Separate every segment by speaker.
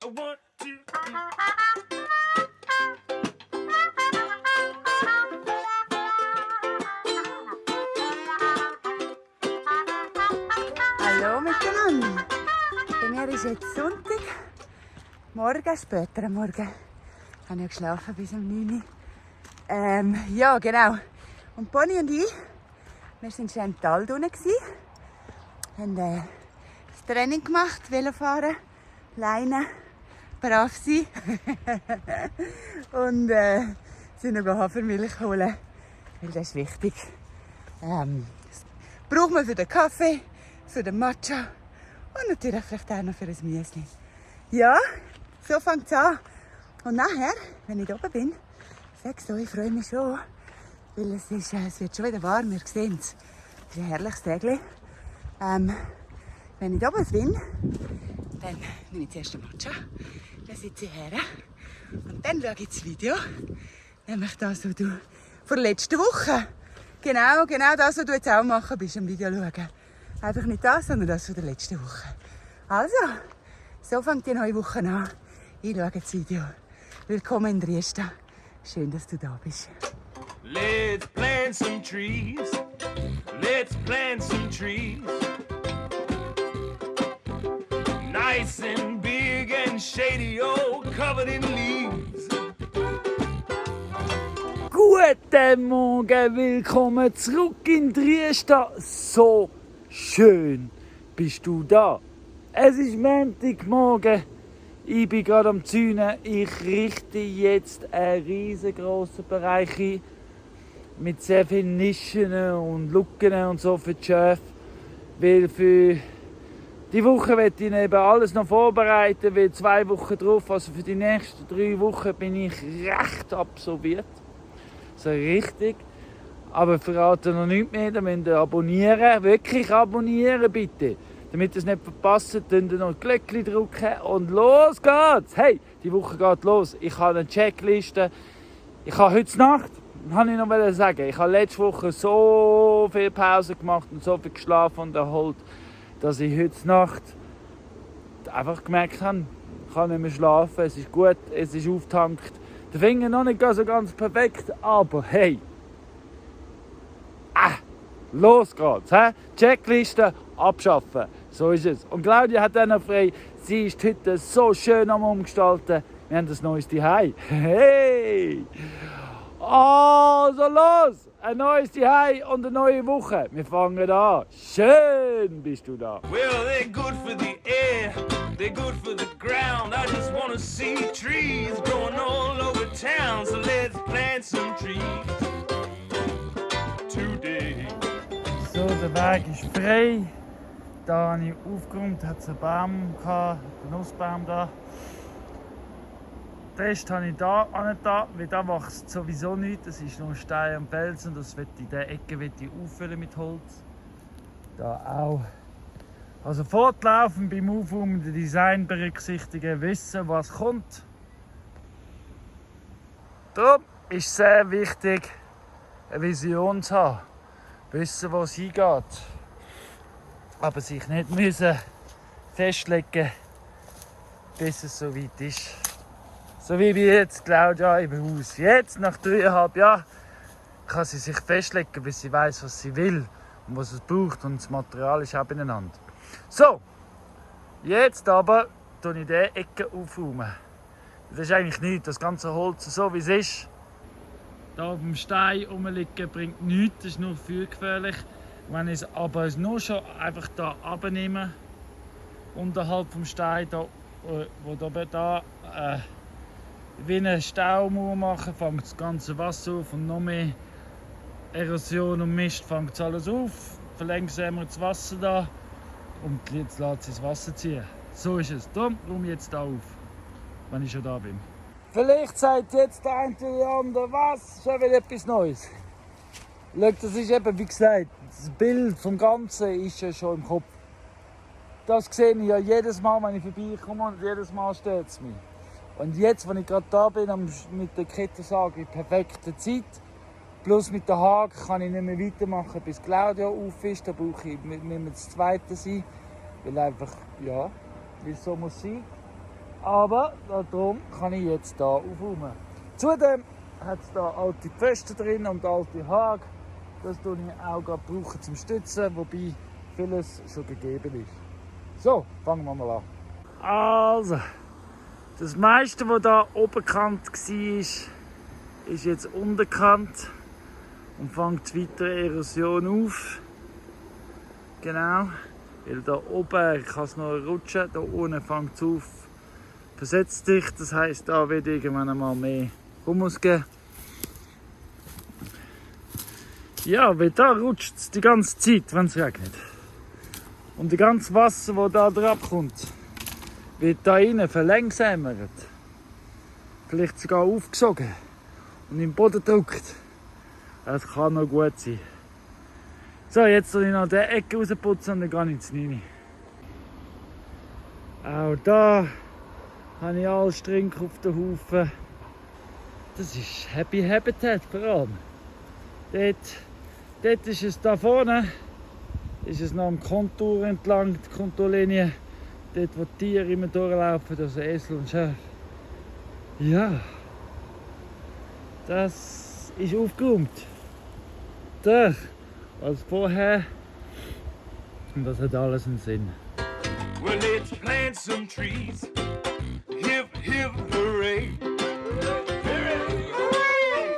Speaker 1: One, two, three.
Speaker 2: Hallo miteinander. Bei mir ist jetzt Sonntag. Morgen, später am Morgen. Ich habe ja geschlafen bis um 9 Uhr. Ja, genau. Und Bonnie und ich, wir waren schon im Tal unten. Haben das Training gemacht, Velofahren, Leinen, brav sein. Und sind noch Hafermilch holen, weil das ist wichtig. Das braucht man für den Kaffee, für den Matcha und natürlich vielleicht auch noch für ein Müsli. Ja, so fängt es an. Und nachher, wenn ich oben bin, sagst du, ich freue mich schon, weil es wird schon wieder warm, wir sehen es. Es ist ein herrliches Tag. Wenn ich oben bin, dann nehme ich zuerst den Matcha, dann sitze ich her und dann schaue ich das Video, nämlich das, was du vor letzter Woche, genau das, was du jetzt auch machen bist, am Video schauen. Einfach nicht das, sondern das von der letzten Woche. Also, so fängt die neue Woche an. Ich schaue das Video. Willkommen in Riesta. Schön, dass du da bist.
Speaker 1: Let's plant some trees. Let's plant some trees. Nice and big and shady, all covered in leaves.
Speaker 3: Guten Morgen, willkommen zurück in Riesta. So schön bist du da. Es ist Montagmorgen. Ich bin gerade am Zäunen. Ich richte jetzt einen riesengroßen Bereich ein. Mit sehr vielen Nischen und Lücken und so für die Schäfe. Weil für die Woche werde ich eben alles noch vorbereiten. Weil 2 Wochen drauf, also für die nächsten 3 Wochen, bin ich recht absolviert. So richtig. Aber verrate noch nichts mehr. Da müsst ihr abonnieren. Wirklich abonnieren, bitte. Damit ihr es nicht verpasst, drückt noch ein Glöckchen drücken und los geht's! Hey, die Woche geht los. Ich habe eine Checkliste. Ich habe heute Nacht, kann ich noch sagen, ich habe letzte Woche so viel Pause gemacht und so viel geschlafen und erholt, dass ich heute Nacht einfach gemerkt habe, ich kann nicht mehr schlafen, es ist gut, es ist aufgetankt. Der Finger noch nicht so ganz perfekt, aber hey! Los geht's, he? Checkliste abschaffen. So ist es. Und Claudia hat dann noch frei. Sie ist heute so schön am Umgestalten. Wir haben ein neues Zuhause. Hey! Also los! Ein neues Zuhause und eine neue Woche. Wir fangen an. Schön bist du da.
Speaker 1: Well, they're good for the air, they're good for the ground. I just want to see trees growing all over town. So let's plant some trees today.
Speaker 3: So, der Weg ist frei. Da habe ich aufgeräumt, hat es einen Baum gehabt, einen Nussbaum da. Den Rest habe ich da angetan, weil da wächst sowieso nichts. Das ist nur Stein und Felsen. Das in dieser Ecke auffüllen mit Holz. Da auch. Also fortlaufend beim Aufräumen den Design berücksichtigen, wissen, was kommt. Darum ist es sehr wichtig, eine Vision zu haben. Wissen, wo es hingeht. Aber sich nicht müssen festlegen, bis es so weit ist. So wie bei jetzt Claudia im Haus. Jetzt, nach 3,5 Jahren, kann sie sich festlegen, bis sie weiß, was sie will und was es braucht. Und das Material ist auch beieinander. So, jetzt aber tue ich diese Ecke aufräumen. Das ist eigentlich nichts, das ganze Holz so wie es ist. Da auf dem Stein rumliegen bringt nichts, das ist nur feuergefährlich. Wenn ich es aber nur schon einfach da abnehme, unterhalb vom Stein, da, wo da wie eine Staumauer machen, fängt das ganze Wasser auf und noch mehr Erosion und Mist fängt alles auf. Verlangsamen wir das Wasser da und jetzt lässt es das Wasser ziehen. So ist es. Darum räume ich jetzt da auf, wenn ich schon da bin. Vielleicht sagt jetzt der eine oder andere, was? Schon wieder etwas Neues. Schau, das ist eben, wie gesagt, das Bild vom Ganzen ist ja schon im Kopf. Das sehe ich ja jedes Mal, wenn ich vorbeikomme und jedes Mal stört es mich. Und jetzt, wenn ich gerade da bin, mit der Kettensäge in perfekter Zeit, plus mit der Haken, kann ich nicht mehr weitermachen, bis Claudia auf ist. Da brauche ich nicht mehr das Zweite sein, weil einfach, ja, wie es so muss sein. Aber darum kann ich jetzt hier aufräumen. Zudem hat es hier alte Pfosten drin und alte Haare. Das brauche ich auch gerade zum Stützen, wobei vieles schon gegeben ist. So, fangen wir mal an. Also, das meiste, was hier oben bekannt war, ist jetzt unterkant und fängt die weitere Erosion auf. Genau, weil da oben kann es noch rutschen, da unten fängt es auf. Versetzt dich, das heisst, da wird irgendwann einmal mehr Humus geben. Ja, weil da rutscht es die ganze Zeit, wenn es regnet. Und das ganze Wasser, das da drauf kommt, wird da innen verlangsamt. Vielleicht sogar aufgesogen und im Boden gedrückt. Das kann noch gut sein. So, jetzt soll ich noch diese Ecke rausputzen und dann gehe ich ins 9. Auch da habe ich alle Strink auf den Haufen. Das ist Happy Habitat vor allem. Dort ist es da vorne, ist es noch am Kontur entlang, die Konturlinie. Dort, wo die Tiere immer durchlaufen, also Esel und Schaf. Ja, das ist aufgeräumt. Da, als vorher. Und das hat alles einen Sinn.
Speaker 1: Well, let's plant some trees. Hip, hip, hooray.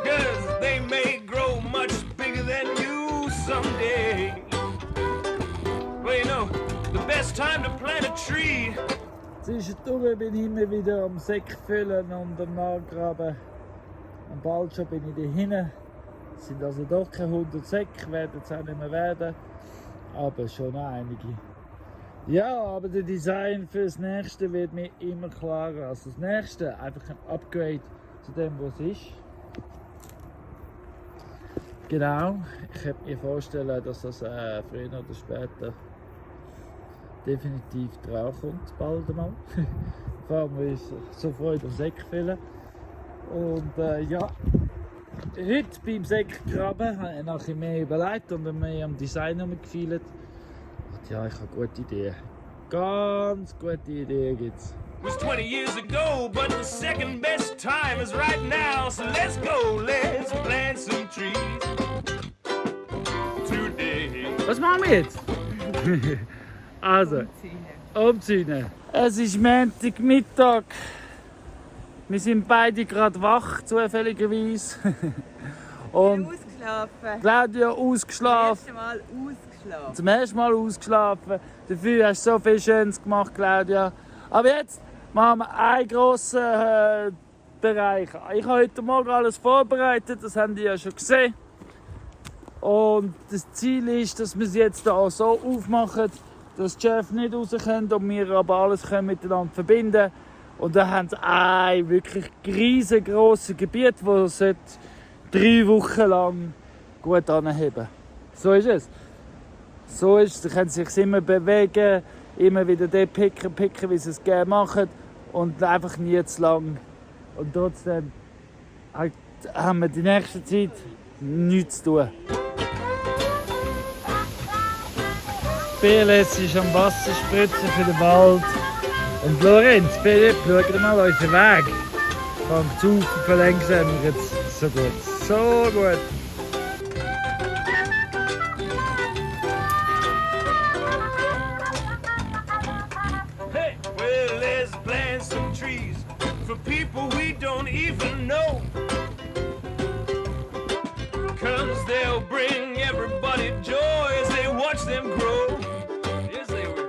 Speaker 1: Cause they may grow much bigger than you someday. Well, you know, the best time to plant a tree.
Speaker 3: Zwischendurch bin ich immer wieder am Säck füllen und am Nachgraben. Und bald schon bin ich da hinten. Es sind also doch keine 100 Säcke, werden es auch nicht mehr werden. Aber schon noch einige. Ja, aber der Design für das nächste wird mir immer klarer. Also das nächste einfach ein Upgrade zu dem, was es ist. Genau, ich könnte mir vorstellen, dass das früher oder später definitiv drankommt, bald einmal. Vor allem, weil ich so Freude am Säck füllen. Und ja, heute beim Säckgraben habe ich noch ein mehr überlegt und mehr am Design gefeilt. Ja, ich habe gute Ideen. Ganz gute Ideen gibt's.
Speaker 1: Was 20 years ago, but the second best time is right now. So let's go, let's plant some trees today.
Speaker 3: Was machen wir jetzt? Also, umziehen. Es ist Montagmittag. Wir sind beide gerade wach, zufälligerweise. Und
Speaker 2: Ausgeschlafen.
Speaker 3: Claudia ausgeschlafen. Zum ersten Mal ausgeschlafen. Dafür hast du so viel Schönes gemacht, Claudia. Aber jetzt machen wir einen grossen Bereich. Ich habe heute Morgen alles vorbereitet, das haben die ja schon gesehen. Und das Ziel ist, dass wir es jetzt hier so aufmachen, dass die Chefs nicht rauskommen und wir aber alles können miteinander verbinden. Und dann haben sie ein wirklich riesengroßes Gebiet, das 3 Wochen lang gut anheben. So ist es. So ist es. Sie können sich immer bewegen, immer wieder dort picken, wie sie es gerne machen. Und einfach nie zu lang. Und trotzdem haben wir die nächste Zeit nichts zu tun. Beles ist am Wasser spritzen für den Wald. Und Lorenz, Philipp, schau mal unseren Weg. Fangt zu und verlangsamt jetzt so gut. So gut.
Speaker 1: Hey, well, let's plant some trees for people we don't even know. Cause they'll bring everybody joy as they watch them grow. Yes, they will.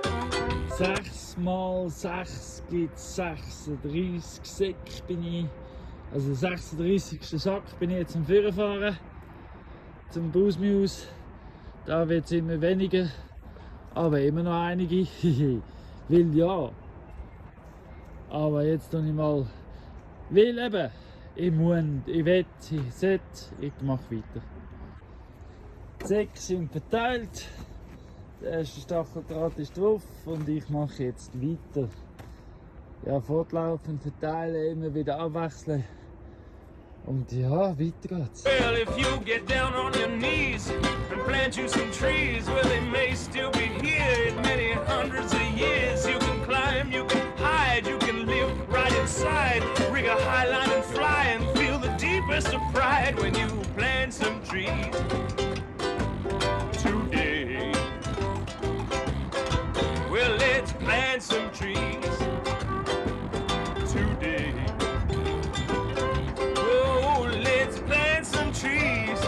Speaker 3: 6 mal 6 gibt 36 Säcke bin ich. Also 36. Sack bin ich jetzt am Führerfahren. Zum Busmus. Da wird es immer weniger. Aber immer noch einige. Weil ja. Aber jetzt tue ich mal. Weil eben. Ich muss, ich will, ich sollte, ich mache weiter. Die Säcke sind verteilt. Der erste Stacheldraht ist drauf und ich mache jetzt weiter. Ja, fortlaufend verteilen, immer wieder abwechseln. Und ja, weiter geht's.
Speaker 1: Well, if you get down on your knees and plant you some trees, well, they may still be here in many hundreds of years. You can climb, you can hide, you can live harvest of pride when you plant some trees today. Well, let's plant some trees today. Oh, let's plant some trees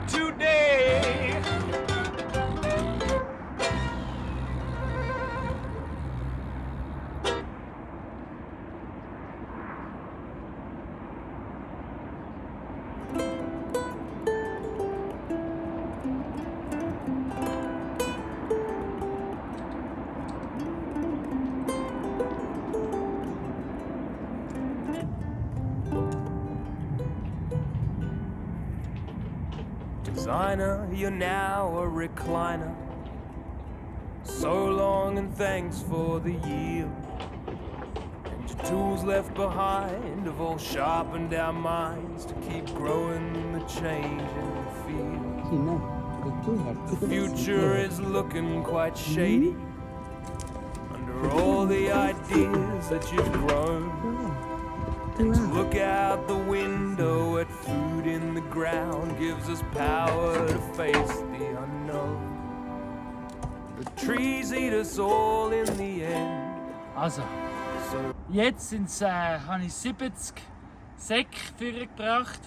Speaker 1: today. Designer, you're now a recliner. So long and thanks for the yield. And your tools left behind have all sharpened our minds to keep growing the change in the field. The future is looking quite shady under all the ideas that you've grown. And to look out the window at food in the ground gives us power to face the unknown. The trees eat us all in the end.
Speaker 3: Also, jetzt habe ich 70 Säcke vorgebracht.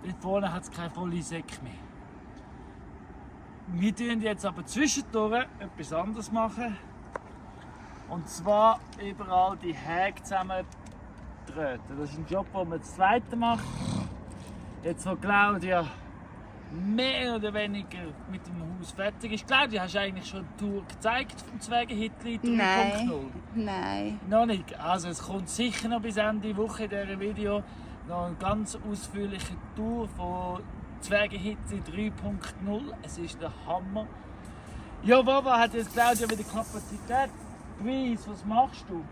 Speaker 3: Dort vorne hat es keine volle Säcke mehr. Wir tun jetzt aber zwischendurch etwas anderes machen. Und zwar überall die Häge zusammentreten. Das ist ein Job, den man das zweite macht. Jetzt, wo Claudia mehr oder weniger mit dem Haus fertig ist. Claudia, hast du eigentlich schon eine Tour gezeigt vom Zwergenhitli 3.0?
Speaker 2: Nein.
Speaker 3: Noch nicht. Also es kommt sicher noch bis Ende Woche in diesem Video noch eine ganz ausführliche Tour von Zwergenhitli 3.0. Es ist der Hammer. Ja, Baba hat jetzt Claudia wieder Kapazität. Luis, was machst du?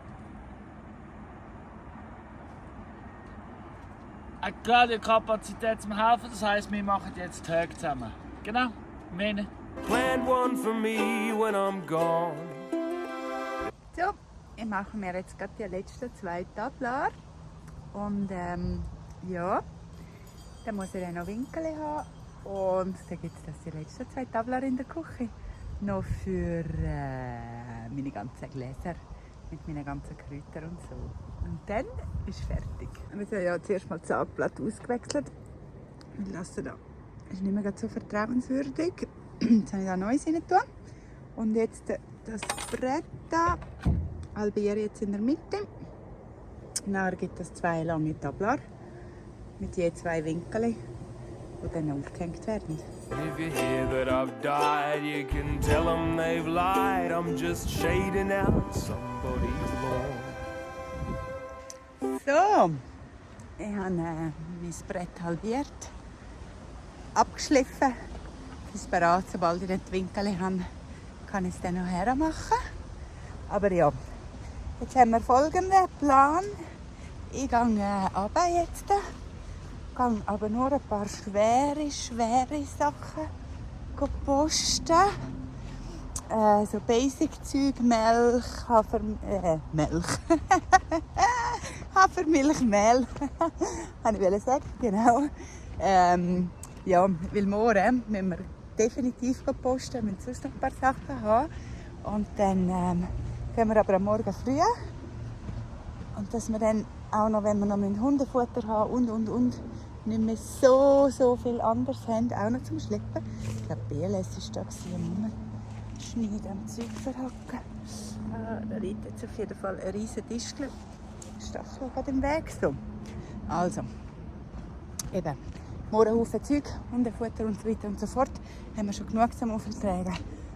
Speaker 3: Hat Claudia Kapazität zum Helfen, das heisst, wir machen jetzt Tage zusammen. Genau, meine.
Speaker 1: Plant one for me when I'm gone.
Speaker 2: So, ich mache mir jetzt gerade die letzten 2 Tablar. Und ja, dann muss ich dann noch Winkel haben. Und dann gibt es die letzten 2 Tablar in der Küche. Noch für meine ganzen Gläser mit meinen ganzen Kräutern und so. Und dann ist fertig. Wir haben ja zuerst mal das Saatblatt ausgewechselt. Und lassen da. Das ist nicht mehr so vertrauenswürdig. Jetzt habe ich da Neues rein tun. Und jetzt das Brett da halbiere jetzt in der Mitte. Dann gibt es 2 lange Tablar mit je 2 Winkeln, die dann aufgehängt werden.
Speaker 1: If you hear that I've died, you can tell them they've lied. I'm just shading out somebody's lawn.
Speaker 2: So, ich habe mein Brett halbiert, abgeschliffen. Es ist bereit, sobald ich die Winkel habe, kann ich es dann noch hermachen. Aber ja, jetzt haben wir folgenden Plan. Ich gehe runter jetzt. Ich gehe aber nur ein paar schwere Sachen posten. So Basic-Zeug, Milch, Milch. Hafermilch, Mehl, wollte ich sagen, genau. Ja, weil morgen müssen wir definitiv posten, wir müssen sonst noch ein paar Sachen haben. Und dann gehen wir aber am Morgen früh. Und dass wir dann auch noch, wenn wir noch Hundefutter haben und nicht mehr so viel anderes haben, auch noch zum Schleppen. Ich glaube, BLS war da und schneiden am Zeug verhacken. Da liegt jetzt auf jeden Fall ein riesen Tischchen. Stachel gerade im Weg. So. Also, eben, morgen Haufen Zeug, Hundefutter und so weiter und so fort. Haben wir schon genug zum Auftragen.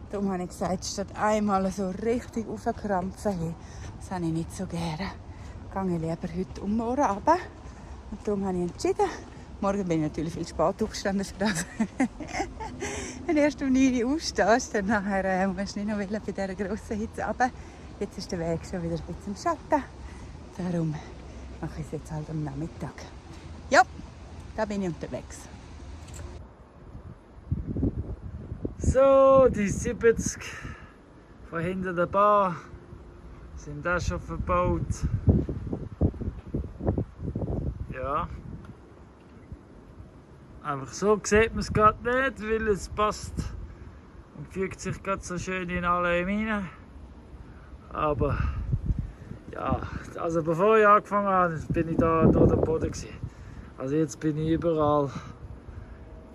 Speaker 2: Darum habe ich gesagt, statt einmal so richtig aufkrampfen, hey, das habe ich nicht so gerne. Gehe ich lieber heute und morgen runter. Und darum habe ich entschieden. Morgen bin ich natürlich viel spät aufgestanden für das. Wenn du erst um 9 Uhr aufstehst, dann nachher, musst du nicht noch bei dieser grossen Hitze runter. Jetzt ist der Weg schon wieder ein bisschen im Schatten. Darum mache ich es jetzt halt am Nachmittag. Ja, da bin ich unterwegs.
Speaker 3: So, die 70 von hinter der Bar sind auch schon verbaut. Ja. Einfach so sieht man es gerade nicht, weil es passt und fügt sich gerade so schön in alle hinein. Aber ja, also bevor ich angefangen habe, bin ich da durch den Boden gewesen. Also jetzt bin ich überall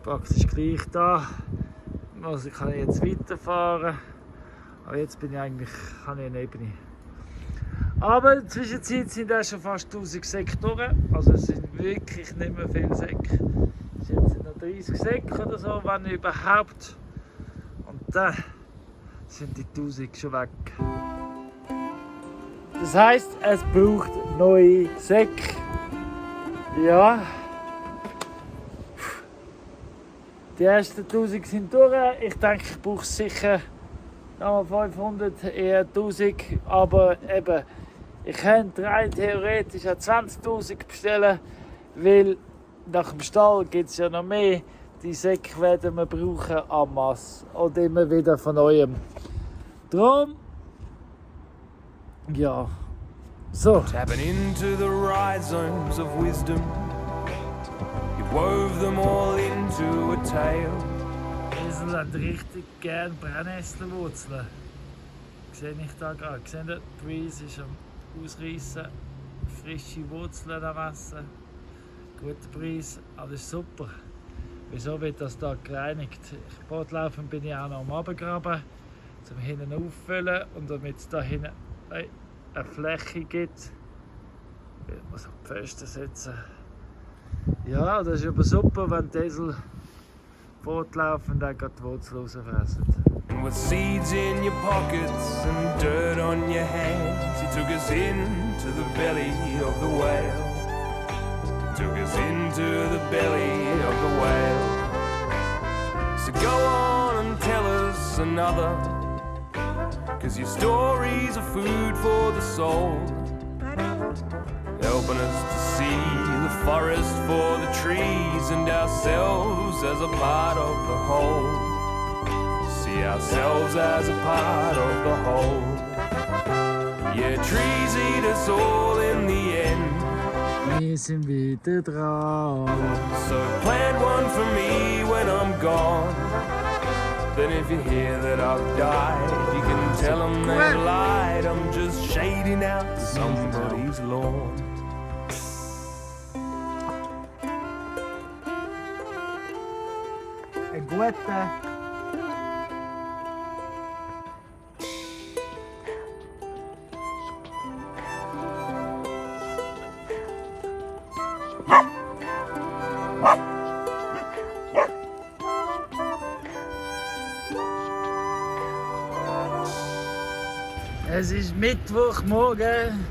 Speaker 3: praktisch gleich da. Also ich kann jetzt weiterfahren, aber jetzt bin ich eigentlich habe ich eine Ebene. Aber in der Zwischenzeit sind auch schon fast 1000 Säcke durch. Also es sind wirklich nicht mehr viele Säcke. Es sind jetzt noch 30 Säcke oder so, wenn überhaupt. Und dann sind die 1000 schon weg. Das heisst, es braucht neue Säcke. Ja. Die ersten 1000 sind durch. Ich denke, ich brauche sicher noch 500, eher 1000. Aber eben, ich könnte rein theoretisch auch 20.000 bestellen, weil nach dem Stall gibt es ja noch mehr. Die Säcke werden wir brauchen en masse und immer wieder von neuem. Darum, ja, so.
Speaker 1: Tapping into the rhizomes of wisdom, you wove them all into a tale.
Speaker 3: Esel hat richtig gerne Brennnesselwurzeln. Sehe ich da gerade. Seht ihr, die Breeze ist am Ausreißen, frische Wurzeln am Essen. Guter Preis, alles ist super. Wieso wird das da gereinigt? Bootlaufend bin ich auch noch am Abgraben, zum hinten auffüllen und damit es da hinten eine Fläche gibt, wird man so die Pfosten setzen. Ja, das ist aber super, wenn die Esel fortlaufend auch die Wurzel rausfressen.
Speaker 1: And with seeds in your pockets and dirt on your hands, he took us into the belly of the whale. He took us into the belly of the whale. So go on and tell us another, 'cause your stories are food for the soul, helping us to see the forest for the trees and ourselves as a part of the whole. See ourselves as a part of the whole. Yeah, trees eat us all in the end.
Speaker 3: Wir sind wieder dran.
Speaker 1: So plant one for me when I'm gone. Then if you hear that I've died, you can tell them they lied. I'm just shading out somebody's lawn.
Speaker 3: Ein guter. Es ist Mittwochmorgen.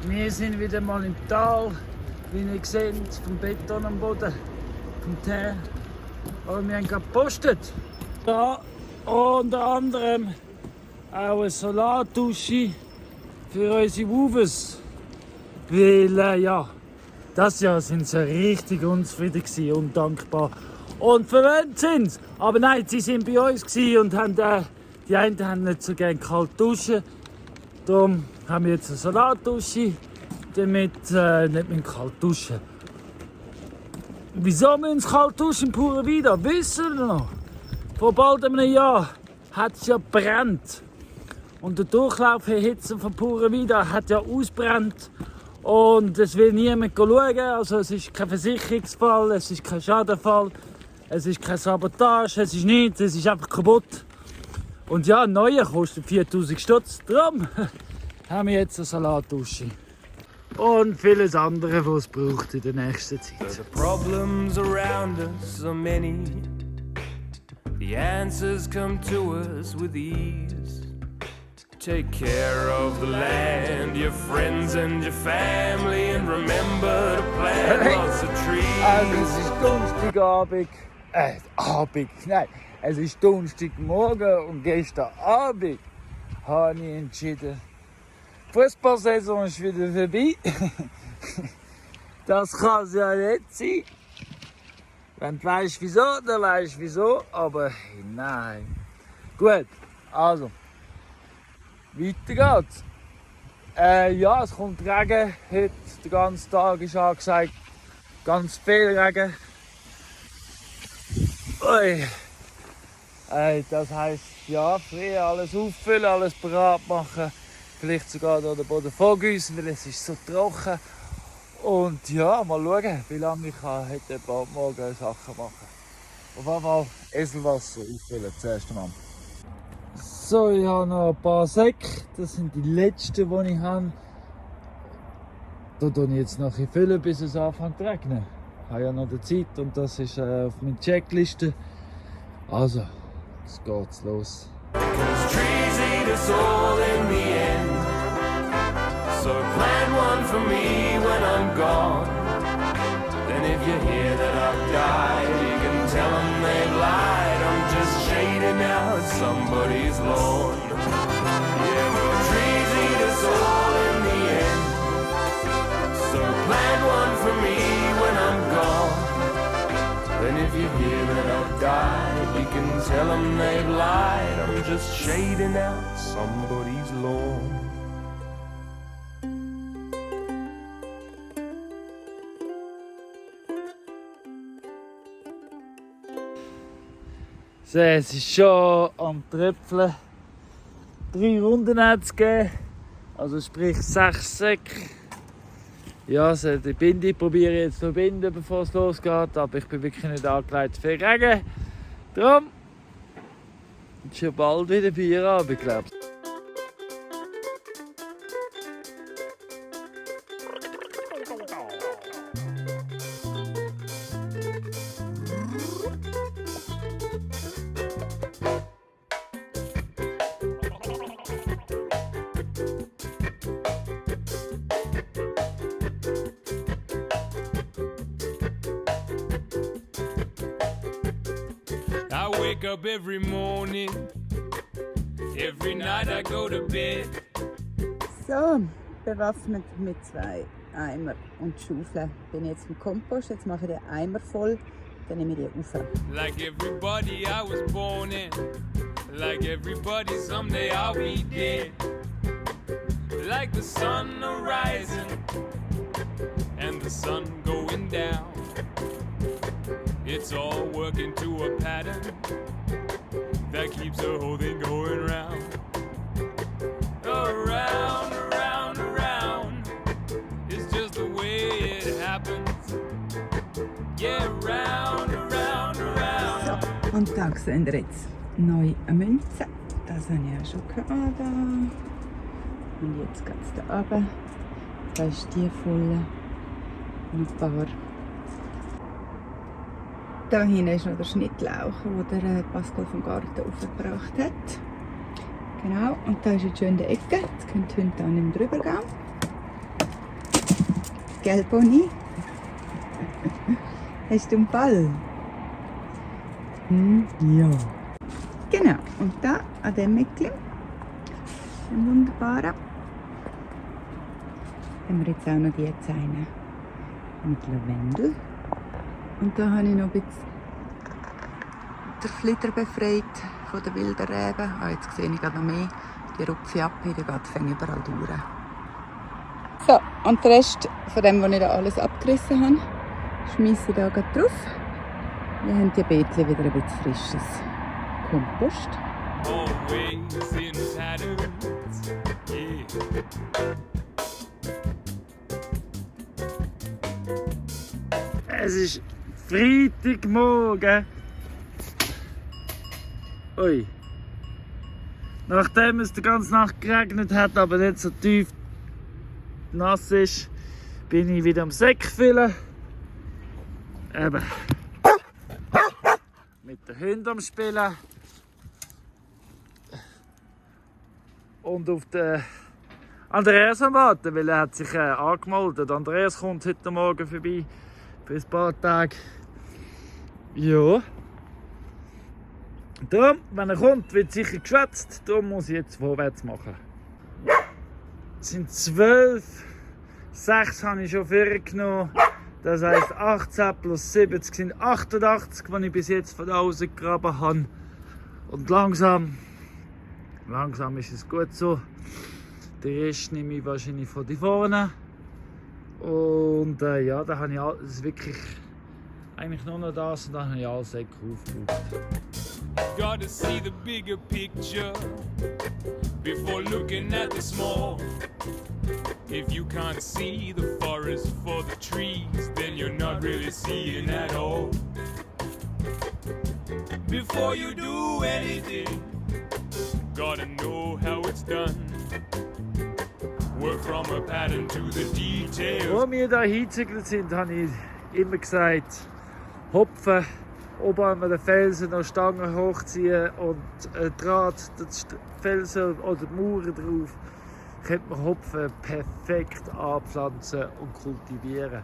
Speaker 3: Wir sind wieder mal im Tal, wie ihr seht, vom Beton am Boden, vom Teer. Aber wir haben gerade gepostet. Da unter anderem auch eine Solardusche für unsere Wufes. Weil, ja, das Jahr sind sie richtig unzufrieden gewesen, undankbar. Und verwöhnt sind sie. Aber nein, sie sind bei uns und haben, die einen haben nicht so gerne kalt duschen. Darum haben wir jetzt eine Solardusche, damit nicht kalt duschen. Wieso müssen sie kalt duschen in Pura Vida? Wissen wir noch? Vor bald einem Jahr hat es ja gebrannt. Und der Durchlauferhitzer von Pura Vida hat ja ausgebrannt. Und es will niemand schauen. Also es ist kein Versicherungsfall, es ist kein Schadenfall, es ist keine Sabotage, es ist nichts, es ist einfach kaputt. Und ja, ein neuer kostet 4000 Stutz. Darum haben wir jetzt eine Solardusche. Und vieles andere, was es braucht in der nächsten Zeit.
Speaker 1: The problems around us are many. The answers come to us with ease. Take care of the land, your friends and your family, and remember to plant lots of trees.
Speaker 3: Also es ist Donnerstagabend. Nein. Es ist Donnerstagmorgen und gestern Abend habe ich entschieden, die Fußballsaison ist wieder vorbei. Das kann es ja nicht sein. Wenn du weißt wieso, dann weißt du wieso. Aber nein. Gut, also. Weiter geht's. Ja, es kommt Regen. Heute den ganzen Tag ist angesagt. Ganz viel Regen. Ui. Das heisst, ja, früh alles auffüllen, alles bereit machen. Vielleicht sogar den Boden vorgießen, weil es ist so trocken. Und ja, mal schauen, wie lange ich heute morgen Sachen machen. Auf jeden Fall Eselwasser auffüllen zuerst einmal. So, ich habe noch ein paar Säcke. Das sind die letzten, die ich habe. Da füllen ich jetzt noch ein füllen, bis es anfängt zu regnen. Ich habe ja noch die Zeit und das ist auf meiner Checkliste. Also, jetzt geht's los.
Speaker 1: Because trees eat us all in the end. So plant one for me when I'm gone. Then if you hear that I've died, you can tell them they've lied. I'm just shading out somebody's lawn. Yeah, well, trees eat us all in the end. So plant one for me when I'm gone. Then if you hear that I've died, you can tell them they've lied. I'm just shading out somebody's lawn.
Speaker 3: So, es ist schon am Tröpfeln. 3 Runden hat es gegeben. Also sprich 6 Säcke. Ja, also die Binde probiere ich jetzt zu binden, bevor es losgeht. Aber ich bin wirklich nicht angelegt für Regen. Darum ist schon bald wieder Feierabend, glaube ich.
Speaker 1: I wake up every morning, every night I go to bed.
Speaker 2: So, bewaffnet mit 2 Eimer und Schaufeln. Bin jetzt im Kompost, jetzt mache ich den Eimer voll, dann nehme ich die rauf.
Speaker 1: Like everybody I was born in, like everybody someday I'll be dead. Like the sun arising and the sun going down. It's all working to a pattern that keeps the whole thing going round. Around, around, around. It's just the way it happens. Yeah, round, around, around.
Speaker 2: So, und da sehen wir jetzt neue Münzen. Das habe ich auch schon gehabt. Und jetzt geht es da runter. Da ist die voll. Und ein paar. Da hinten ist noch der Schnittlauch, den der Pascal vom Garten aufgebracht hat. Genau, und da ist jetzt schön in der Ecke. Jetzt können die Hunde da nicht mehr drüber gehen. Gell, Bonnie? Hast du einen Ball? Ja. Genau, und da an dem Mäckchen, ein wunderbarer, haben wir jetzt auch noch die Zähne mit Lavendel. Und da habe ich noch ein bisschen den Flitter befreit von den wilden Reben. Jetzt sehe ich gerade noch mehr. Die rupfe ich ab, die geht überall durch. So, und den Rest von dem, was ich da alles abgerissen habe, schmeiße ich da gerade drauf. Wir haben die Beetchen wieder ein bisschen frisches Kompost.
Speaker 1: Always in patterns, yeah.
Speaker 3: Es ist Freitagmorgen. Ui. Nachdem es die ganze Nacht geregnet hat, aber nicht so tief nass ist, bin ich wieder am Säck füllen. Eben. Mit den Hunden am Spielen. Und auf den Andreas am Warten, weil er hat sich angemeldet. Andreas kommt heute Morgen vorbei. Für ein paar Tage. Ja. Darum, wenn er kommt, wird sicher geschwätzt. Darum muss ich jetzt vorwärts machen. Es sind 12. 6 habe ich schon vorgenommen. Das heisst 18 plus 70 sind 88, die ich bis jetzt von da rausgegraben habe. Und langsam ist es gut so. Den Rest nehme ich wahrscheinlich von da vorne. Und ja, da habe ich das wirklich eigentlich nur noch das und dann habe ich alles aufgebraucht.
Speaker 1: Gotta see the bigger picture before looking at the small. If you can't see the forest for the trees, then you're not really seeing at all. Before you do anything, gotta know how it's done. Work from a pattern to the details.
Speaker 3: Als wir hier hingezügelt sind, habe ich immer gesagt, hopfen, oben an den Felsen noch Stangen hochziehen und ein Draht, das Felsen oder die Mauern drauf, könnte man Hopfen perfekt anpflanzen und kultivieren.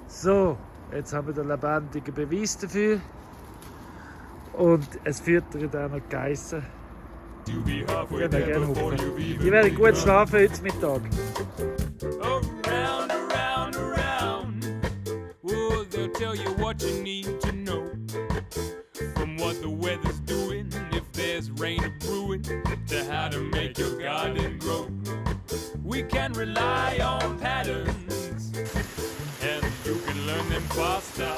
Speaker 3: So, jetzt haben wir den lebendigen Beweis dafür. Und es füttert auch noch Geissen.
Speaker 1: To be halfway
Speaker 3: Ja,
Speaker 1: there
Speaker 3: gerne
Speaker 1: before
Speaker 3: hopfen.
Speaker 1: you've even
Speaker 3: Die werden gut
Speaker 1: begun.
Speaker 3: schlafen heute Mittag.
Speaker 1: Around, around, around. Oh, they'll tell you what you need to know. From what the weather's doing, if there's rain or brewing, to how to make your garden grow. We can rely on patterns, and you can learn them faster.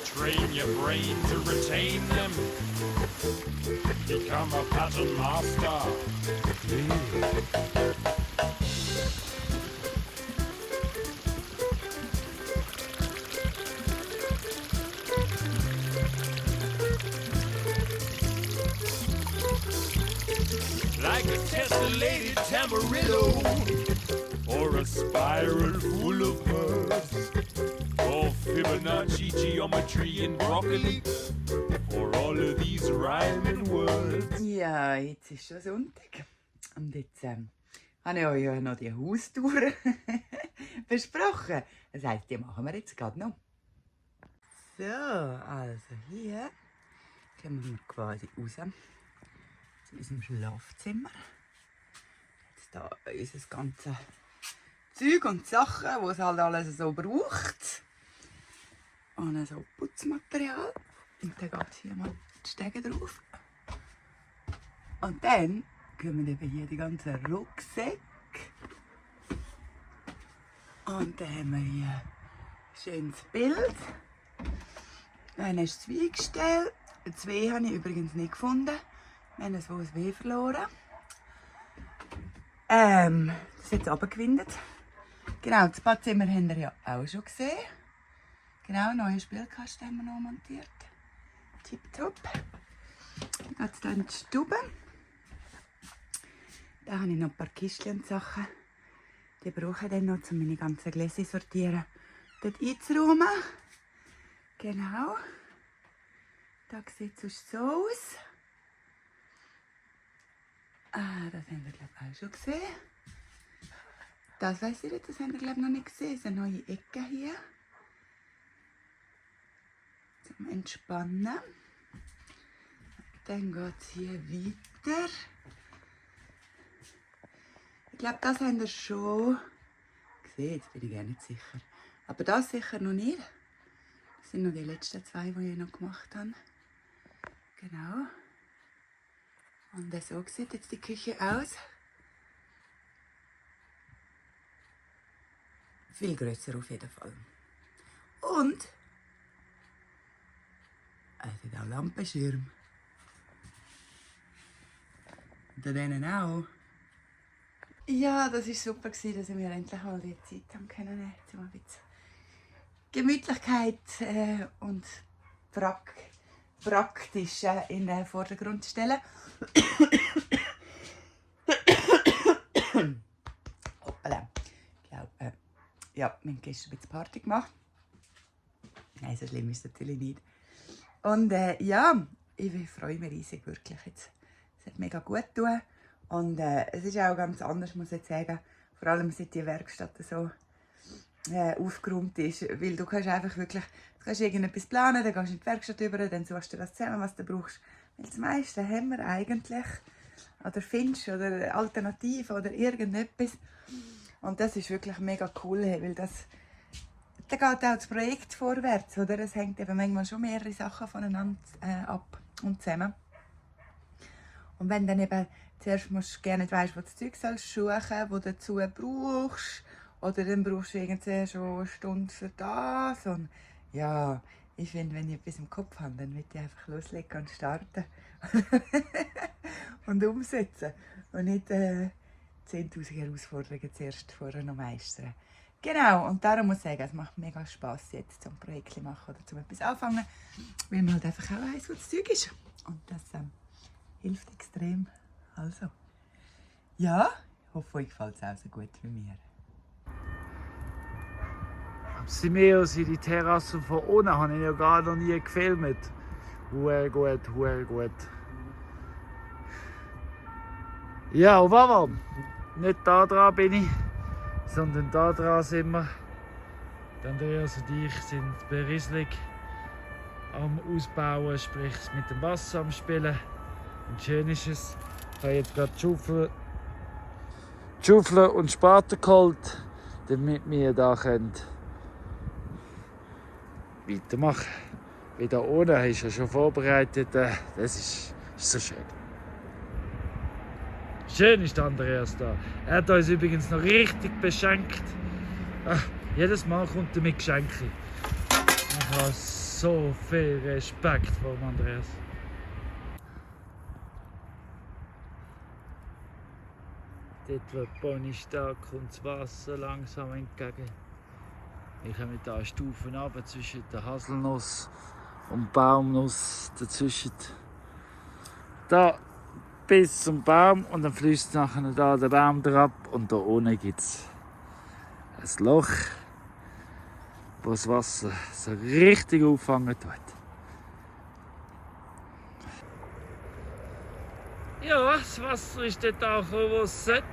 Speaker 1: Train your brain to retain them. Become a pattern master. Like a tessellated tamarindo, or a spiral full of herbs, or Fibonacci geometry in broccoli, or all of these rhyming words.
Speaker 2: Ja, jetzt ist schon Sonntag. Und jetzt habe ich euch ja noch die Haustour versprochen. Das heisst, die machen wir jetzt gerade noch. So, also hier kommen wir quasi raus zu unserem Schlafzimmer. Jetzt da unser ganzes Zeug und Sachen, die es halt alles so braucht. Und so Putzmaterial. Und dann geht hier mal die Stege drauf. Und dann kommen eben hier die ganzen Rucksäcke. Und dann haben wir hier ein schönes Bild. Dann ist das Weihgestell. Zwei habe ich übrigens nicht gefunden. Wir haben ein W verloren. Das ist jetzt runtergewindet. Genau, das Badzimmer habt ihr ja auch schon gesehen. Genau, neue Spielkasten haben wir noch montiert. Tipptopp. Dann geht es hier in die Stube. Da habe ich noch ein paar Kistchen und Sachen. Die brauche ich dann noch, um meine ganzen Gläser zu sortieren. Dort einzuräumen. Genau. Da sieht es so aus. Das haben wir, glaube ich, auch schon gesehen. Das weiss ich nicht, das haben wir, glaube ich, noch nicht gesehen. Das ist eine neue Ecke hier. Zum Entspannen. Dann geht es hier weiter. Ich glaube, das haben wir schon gesehen. Jetzt bin ich gar nicht sicher. Aber das sicher noch nicht. Das sind noch die letzten zwei, die ich noch gemacht habe. Genau. Und so sieht jetzt die Küche aus. Viel grösser auf jeden Fall. Und es hat auch Lampenschirm. Und an denen auch. Ja, das war super, dass wir endlich mal die Zeit haben können, um ein bisschen Gemütlichkeit und praktisch in den Vordergrund zu stellen. Hoppala. Ich glaube, ja, wir haben gestern ein bisschen Party gemacht. Nein, so schlimm ist es natürlich nicht. Und ja, ich freue mich riesig, wirklich jetzt. Es hat mega gut getan. Und es ist auch ganz anders, muss ich sagen. Vor allem seit die Werkstatt so aufgeräumt ist. Weil du kannst einfach wirklich, du kannst irgendetwas planen, dann gehst du in die Werkstatt über, dann suchst du das zusammen, was du brauchst. Weil das meiste haben wir eigentlich. Oder findest oder Alternativen oder irgendetwas. Und das ist wirklich mega cool, weil da geht auch das Projekt vorwärts. Oder? Es hängt eben manchmal schon mehrere Sachen voneinander ab und zusammen. Und wenn dann eben zuerst musst du gerne nicht weißt, wo du das Zeug suchen sollst, was du dazu brauchst Oder dann brauchst du irgendwie schon eine Stunde für das. Und ja, ich finde, wenn ich etwas im Kopf habe, dann will ich einfach loslegen und starten. Und umsetzen. Und nicht 10'000 Herausforderungen zuerst vorher noch meistern. Genau, und darum muss ich sagen, es macht mega Spass jetzt, zum Projekt zu machen oder zum etwas anfangen. Weil man halt einfach auch weiss, wo das Zeug ist. Und das hilft extrem. Also, ja, ich hoffe, euch gefällt es auch so gut wie mir.
Speaker 3: Sie mir aus die Terrasse von unten habe ich ja gar noch nie gefilmt. Huere gut, huere gut. Ja, und Mama, nicht da dran bin ich, sondern da dran sind wir. Andreas und ich sind bei Riesling am Ausbauen, sprich mit dem Wasser am Spielen. Und schön ist es. Ich habe jetzt gerade die Schaufel und Spaten geholt, damit wir da weitermachen. Wie da unten ist ja schon vorbereitet. Das ist so schön. Schön ist Andreas da. Er hat uns übrigens noch richtig beschenkt. Jedes Mal kommt er mit Geschenken. Ich habe so viel Respekt vor dem Andreas. Dort, wo die Bonnie steht, kommt das Wasser langsam entgegen. Ich komme hier Stufen runter zwischen der Haselnuss und Baumnuss dazwischen. Da bis zum Baum und dann fließt nachher da der Baum drauf und da unten gibt es ein Loch, wo das Wasser so richtig auffangen tut. Ja, das Wasser ist dort angekommen, wo es sollte.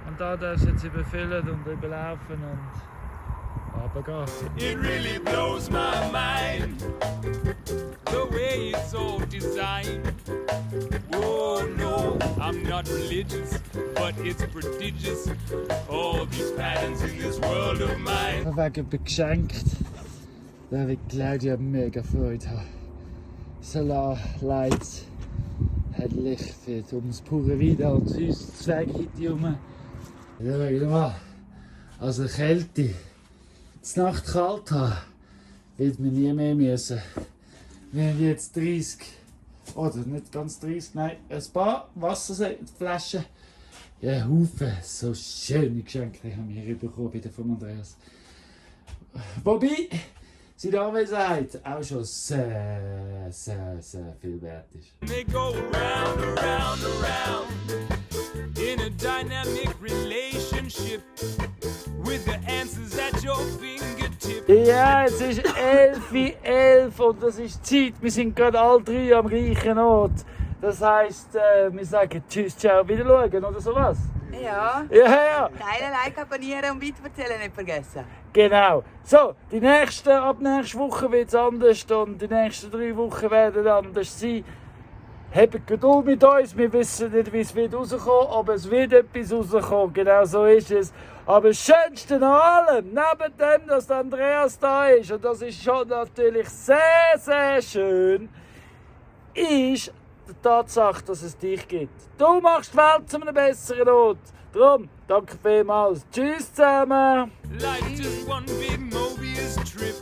Speaker 3: Und da darf es jetzt überfüllen und überlaufen und runtergehen.
Speaker 1: It really blows my mind, the way it's all designed. Oh no, I'm not religious, but it's prodigious. All these patterns in this world of mine.
Speaker 3: Wegen beschenkt, da wird Claudia mega Freude haben. Solarlights hat Licht um das pure Wieder und süßes Zweighitte herum. Ja, schau mal. Also Kälte. Die Nacht kalt haben, wird man nie mehr müssen. Wir haben jetzt 30, oder nicht ganz 30, nein, ein paar Wasserflaschen. Ja, ein Haufen so schöne Geschenke haben wir hier bekommen bei der von Andreas. Wobei seine Anwesenheit auch schon sehr, sehr, sehr viel wert ist.
Speaker 1: They go round, around, around in a dynamic relationship with the answers at your fingertip.
Speaker 3: Ja, es ist 11:11 und das ist Zeit. Wir sind gerade alle drei am gleichen Ort. Das heisst, wir sagen Tschüss, ciao, wieder schauen oder sowas.
Speaker 2: Ja.
Speaker 3: Ja.
Speaker 2: Teilen, Like, abonnieren und weiterverzählen nicht vergessen.
Speaker 3: Genau. So, ab nächster Woche wird es anders und die nächsten 3 Wochen werden anders sein. Habt Geduld mit uns, wir wissen nicht, wie es wird rauskommen, aber es wird etwas rauskommen, genau so ist es. Aber das Schönste an allem, neben dem, dass der Andreas da ist, und das ist schon natürlich sehr, sehr schön, ist die Tatsache, dass es dich gibt. Du machst die Welt zu einem besseren Ort. Darum, danke vielmals. Tschüss zusammen.
Speaker 1: Life just one big Mobius trip.